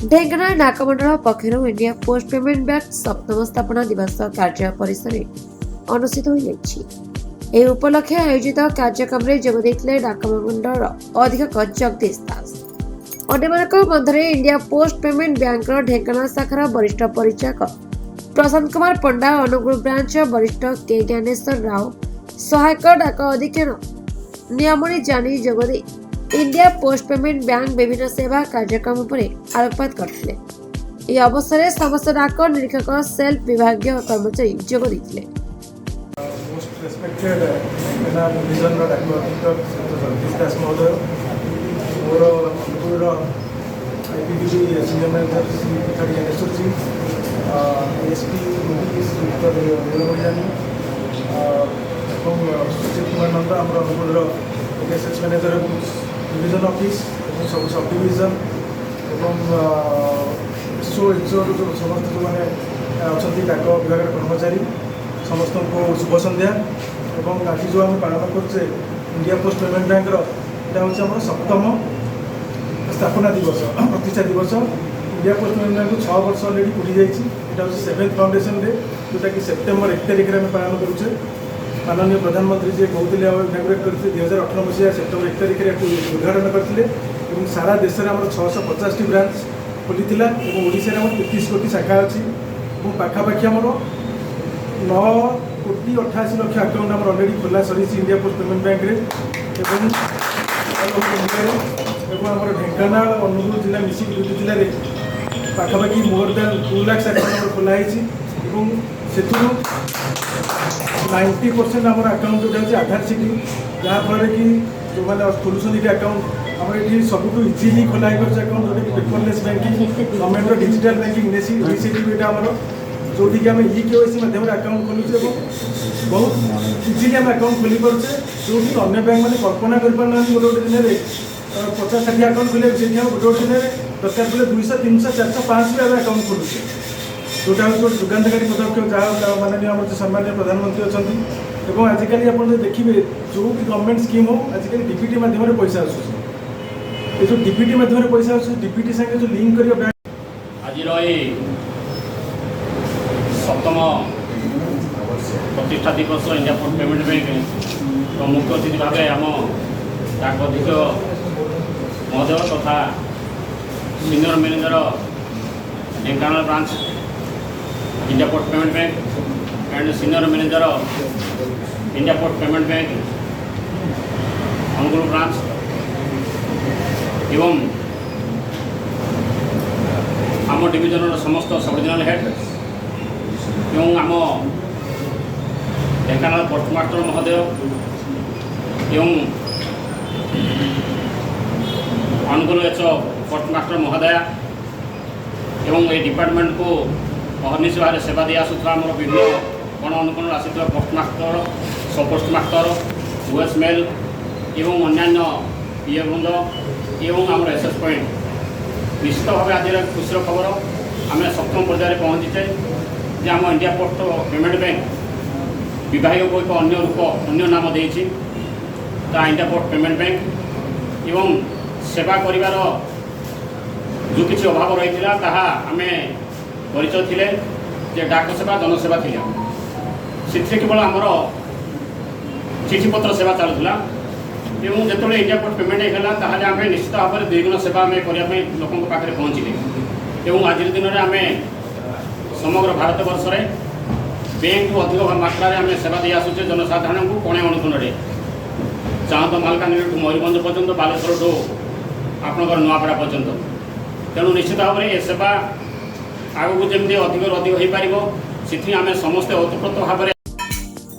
ଢେଙ୍କାନାଳ ଡାକମଣ୍ଡଳ ପକ୍ଷରୁ India post payment bank ସପ୍ତମ ସ୍ଥାପନା ଦିବସ କାର୍ଯ୍ୟ ପରିସରରେ ଅନୁଷ୍ଠିତ ହୋଇଯାଇଛି। ଏହି ଉପଲକ୍ଷେ ଆୟୋଜିତ କାର୍ଯ୍ୟକ୍ରମରେ ଯୋଗ ଦେଇଥିଲେ ଡାକମଣ୍ଡଳର ଅଧୀକ୍ଷକ ଜଗଦୀଶ ଦାସ। ଅନ୍ୟମାନଙ୍କ ମଧ୍ୟରେ ଇଣ୍ଡିଆ ପୋଷ୍ଟ ପେମେଣ୍ଟ ବ୍ୟାଙ୍କର ଢେଙ୍କାନାଳ ଶାଖାର ବରିଷ୍ଠ ପରିଚାଳକ ପ୍ରଶାନ୍ତ କୁମାର ପଣ୍ଡା, ଅନୁଗୁଳ ବ୍ରାଞ୍ଚର ବରିଷ୍ଠ କେ ଜ୍ଞାନେଶ୍ୱର ରାଓ, ସହାୟକ ଡାକ ଅଧୀକ୍ଷକ ନିୟମଣି ଜାନି ଯୋଗଦେଇ ଇଣ୍ଡିଆ ପୋଷ୍ଟ ପେମେଣ୍ଟ ବ୍ୟାଙ୍କ ବିଭିନ୍ନ ସେବା କାର୍ଯ୍ୟକ୍ରମ ଉପରେ ଆଲୋକପାତ କରିଥିଲେ। ଏହି ଅବସରରେ ସମସ୍ତ ଡାକ ନିରୀକ୍ଷକ, ସେଲ୍ଫ ବିଭାଗୀୟ କର୍ମଚାରୀ ଯୋଗ ଦେଇଥିଲେ। ମୋଷ୍ଟ ରେସ୍ପେକ୍ଟେଡ୍ ଢେଙ୍କାନାଳ ଡିଭିଜନର ଡାକ ଅଧୀକ୍ଷକ ଶ୍ରୀଯୁକ୍ତ ଜଗଦୀଶ ଦାସ ମହୋଦୟ, ମୋର ଅନୁଗୁଳର IPPB senior manager Shri Pithadi Gyaneswar ji, SP Shriyukta Nilamani Jani ଏବଂ ସୁଜିତ କୁମାର ନନ୍ଦ, ଆମର ଅନୁଗୁଳର ଏରିଆ ସେଲ୍ସ ମ୍ୟାନେଜର ଏବଂ ଡିଭିଜନ ଅଫିସ୍ ଏବଂ ସବୁ ସବ୍ ଡିଭିଜନ ଏବଂ ଏସ୍ଓ, ଏଚ୍ଓ ଯେଉଁ ସମସ୍ତ ଯେଉଁମାନେ ଅଛନ୍ତି ଡାକ ବିଭାଗର କର୍ମଚାରୀ, ସମସ୍ତଙ୍କୁ ଶୁଭ ସନ୍ଧ୍ୟା। ଏବଂ ଆଜି ଯେଉଁ ଆମେ ପାଳନ କରୁଛେ ଇଣ୍ଡିଆ ପୋଷ୍ଟ ପେମେଣ୍ଟ ବ୍ୟାଙ୍କର, ଏଇଟା ହେଉଛି ଆମର ସପ୍ତମ ସ୍ଥାପନା ଦିବସ, ପ୍ରତିଷ୍ଠା ଦିବସ। ଇଣ୍ଡିଆ ପୋଷ୍ଟ ପେମେଣ୍ଟ ବ୍ୟାଙ୍କକୁ 6 ବର୍ଷ ଅଲରେଡ଼ି ପୁରି ଯାଇଛି। ଏଇଟା ହେଉଛି ସେଭେନ୍ଥ ଫାଉଣ୍ଡେସନ୍ ଡେ, ଯେଉଁଟାକି ସେପ୍ଟେମ୍ବର 1 ତାରିଖରେ ଆମେ ପାଳନ କରୁଛେ। ମାନନୀୟ ପ୍ରଧାନମନ୍ତ୍ରୀ ଯିଏ କହୁଥିଲେ ଆଉ ଇନାଗୁରେଟ୍ କରିଥିଲେ, 2018 ମସିହା ସେପ୍ଟେମ୍ବର 1 ତାରିଖରେ ଏହାକୁ ଉଦ୍ଘାଟନ କରିଥିଲେ ଏବଂ ସାରା ଦେଶରେ ଆମର 650ଟି ବ୍ରାଞ୍ଚ ଖୋଲିଥିଲା ଏବଂ ଓଡ଼ିଶାରେ ଆମର 33 ଗୋଟି ଶାଖା ଅଛି ଏବଂ ପାଖାପାଖି ଆମର 9 କୋଟି 88 ଲକ୍ଷ ଆକାଉଣ୍ଟ ଆମର ଅଲରେଡ଼ି ଖୋଲା ସରିଛି ଇଣ୍ଡିଆ ପୋଷ୍ଟ ପେମେଣ୍ଟ ବ୍ୟାଙ୍କରେ ଏବଂ ଅଲ୍ ଓଭର ଇଣ୍ଡିଆରେ। ଏବଂ ଆମର ଢେଙ୍କାନାଳ, ଅନୁଗୁଳ ଜିଲ୍ଲା ମିଶିକି ଦୁଇଟି ଜିଲ୍ଲାରେ ପାଖାପାଖି ମୋର୍ ଦ୍ୟାନ୍ 2 ଲାକ୍ସ ଆକାଉଣ୍ଟ ଆମର ଖୋଲା ହେଇଛି ଏବଂ ସେଥିରୁ 90% ଆମର ଆକାଉଣ୍ଟ ଯେଉଁଟା ହେଉଛି ଆଧାର ସିଡ଼ିଂ, ଯାହାଫଳରେ କି ଯେଉଁମାନେ ଖୋଲୁଛନ୍ତି ଏଠି ଆକାଉଣ୍ଟ, ଆମର ଏଠି ସବୁଠୁ ଇଜିଲି ଖୋଲା ହେଇପାରୁଛି ଆକାଉଣ୍ଟ, ଯେଉଁଟାକି ପେପରଲେସ୍ ବ୍ୟାଙ୍କିଂ, ଗଭର୍ଣ୍ଣମେଣ୍ଟର ଡିଜିଟାଲ ବ୍ୟାଙ୍କିଂ ଇନିସିଏଟିଭ୍ ଏଇଟା ଆମର, ଯେଉଁଠିକି ଆମେ ଇ କେୱାଇସି ମାଧ୍ୟମରେ ଆକାଉଣ୍ଟ ଖୋଲୁଛେ ଏବଂ ବହୁତ ଇଜିଲି ଆମେ ଆକାଉଣ୍ଟ ଖୋଲି ପାରୁଛେ। ଯେଉଁଠି ଅନ୍ୟ ବ୍ୟାଙ୍କ ମାନେ କଳ୍ପନା କରିପାରୁନାହାନ୍ତି ଗୋଟେ ଗୋଟେ ଦିନରେ 50-60 ଆକାଉଣ୍ଟ ଖୋଲିବାକୁ, ସେଇଠି ଆମେ ଗୋଟେ ଗୋଟେ ଦିନରେ ଦରକାର ପଡ଼ିଲେ 200, 300, 400, 500 ବି ଆମେ ଆକାଉଣ୍ଟ ଖୋଲୁଛେ, ଯେଉଁଟା ହେଉଛି ଗୋଟେ ଯୁଗାନ୍ତକାରୀ ପଦକ୍ଷେପ, ଯାହା ମାନନୀୟ ଆମର ଯେଉଁ ସମ୍ମାନୀୟ ପ୍ରଧାନମନ୍ତ୍ରୀ ଅଛନ୍ତି। ଏବଂ ଆଜିକାଲି ଆପଣ ଯଦି ଦେଖିବେ, ଯେଉଁ ବି ଗଭର୍ଣ୍ଣମେଣ୍ଟ ସ୍କିମ୍ ହଉ, ଆଜିକାଲି ଡିବିଟି ମାଧ୍ୟମରେ ପଇସା ଆସୁଛି। ଏ ଯେଉଁ ଡିବିଟି ମାଧ୍ୟମରେ ପଇସା ଆସୁଛି, ଡିବିଟି ସାଙ୍ଗେ ଯେଉଁ ଲିଙ୍କ କରିବା ବ୍ୟାଙ୍କ ଆଜିର ଏଇ ସପ୍ତମ ପ୍ରତିଷ୍ଠା ଦିବସ ଇଣ୍ଡିଆ ପୋଷ୍ଟ ପେମେଣ୍ଟ ବ୍ୟାଙ୍କର ମୁଖ୍ୟ ଅତିଥି ଭାବେ ଆମ ଡାକ ଅଧୀକ୍ଷକ ମହୋଦୟ ତଥା senior manager Dhenkanal branch India post payment bank and senior manager India post payment bank Angul branch ଏବଂ ଆମ ଡିଭିଜନର ସମସ୍ତ ସବ୍ ଡିଭିଜନାଲ ହେଡ୍ ଏବଂ ଆମ ଢେଙ୍କାନାଳ ପୋଷ୍ଟମାଷ୍ଟର ମହୋଦୟ ଏବଂ ଅନୁଗୁଳ ଏଚ୍ ପୋଷ୍ଟମାଷ୍ଟର ମହୋଦୟା ଏବଂ ଏହି ଡିପାର୍ଟମେଣ୍ଟକୁ ଅହର୍ନିଶ ଭାବରେ ସେବା ଦେଇ ଆସୁଥିବା ଆମର ବିଭିନ୍ନ କୋଣ ଅନୁକୋଣରୁ ଆସିଥିବା ପୋଷ୍ଟମାଷ୍ଟର, ସବ୍ ପୋଷ୍ଟମାଷ୍ଟର, ୱେଷ୍ଟମେଲ୍ ଏବଂ ଅନ୍ୟାନ୍ୟ ପିଏ ବୃନ୍ଦ ଏବଂ ଆମର ଏସ୍ ଏସ୍ ପଏଣ୍ଟ, ନିଶ୍ଚିତ ଭାବେ ଆଜିର ଖୁସିର ଖବର, ଆମେ ସପ୍ତମ ପର୍ଯ୍ୟାୟରେ ପହଞ୍ଚିଛେ ଯେ ଆମ ଇଣ୍ଡିଆ ପୋଷ୍ଟ ପେମେଣ୍ଟ ବ୍ୟାଙ୍କ ବିଭାଗକୁ ଏକ ଅନ୍ୟ ରୂପ, ଅନ୍ୟ ନାମ ଦେଇଛି, ତା ଇଣ୍ଡିଆ ପୋଷ୍ଟ ପେମେଣ୍ଟ ବ୍ୟାଙ୍କ। ଏବଂ ସେବା କରିବାର ଯେଉଁ କିଛି ଅଭାବ ରହିଥିଲା, ତାହା ଆମେ ପରିଚୟ ଥିଲେ ଯେ ଡାକ ସେବା ଜନସେବା ଥିଲା। ସେଥିରେ କେବଳ ଆମର ଚିଠିପତ୍ର ସେବା ଚାଲୁଥିଲା ଏବଂ ଯେତେବେଳେ ଇଣ୍ଡିଆ ପୋଷ୍ଟ ପେମେଣ୍ଟ ହେଇଗଲା, ତାହେଲେ ଆମେ ନିଶ୍ଚିତ ଭାବରେ ଦ୍ୱିଗୁଣ ସେବା ଆମେ କରିବା ପାଇଁ ଲୋକଙ୍କ ପାଖରେ ପହଞ୍ଚିଲେ। ଏବଂ ଆଜିର ଦିନରେ ଆମେ ସମଗ୍ର ଭାରତ ବର୍ଷରେ ବ୍ୟାଙ୍କରୁ ଅଧିକ ମାତ୍ରାରେ ଆମେ ସେବା ଦେଇ ଆସୁଛେ ଜନସାଧାରଣଙ୍କୁ କୋଣେ ଅନୁକୋଣରେ, ଚାହାନ୍ତ ମାଲକାନଗିରିଠୁ ମୟୂରଭଞ୍ଜ ପର୍ଯ୍ୟନ୍ତ, ବାଲେଶ୍ୱରଠୁ ଆପଣଙ୍କର ନୂଆପଡ଼ା ପର୍ଯ୍ୟନ୍ତ। ତେଣୁ ନିଶ୍ଚିତ ଭାବରେ ଏ ସେବା ଆଗକୁ ଯେମିତି ଅଧିକରୁ ଅଧିକ ହୋଇପାରିବ, ସେଥିପାଇଁ ଆମେ ସମସ୍ତେ ଓତପ୍ରୋତ ଭାବରେ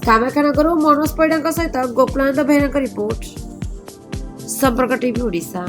କାମାକ୍ଷାନଗରରୁ ମନୋଜ ପରିଡ଼ାଙ୍କ ସହିତ ଗୋକୁଳାନନ୍ଦ ବେହେରାଙ୍କ ରିପୋର୍ଟ, ସମ୍ପର୍କ ଟିଭି ଓଡ଼ିଶା।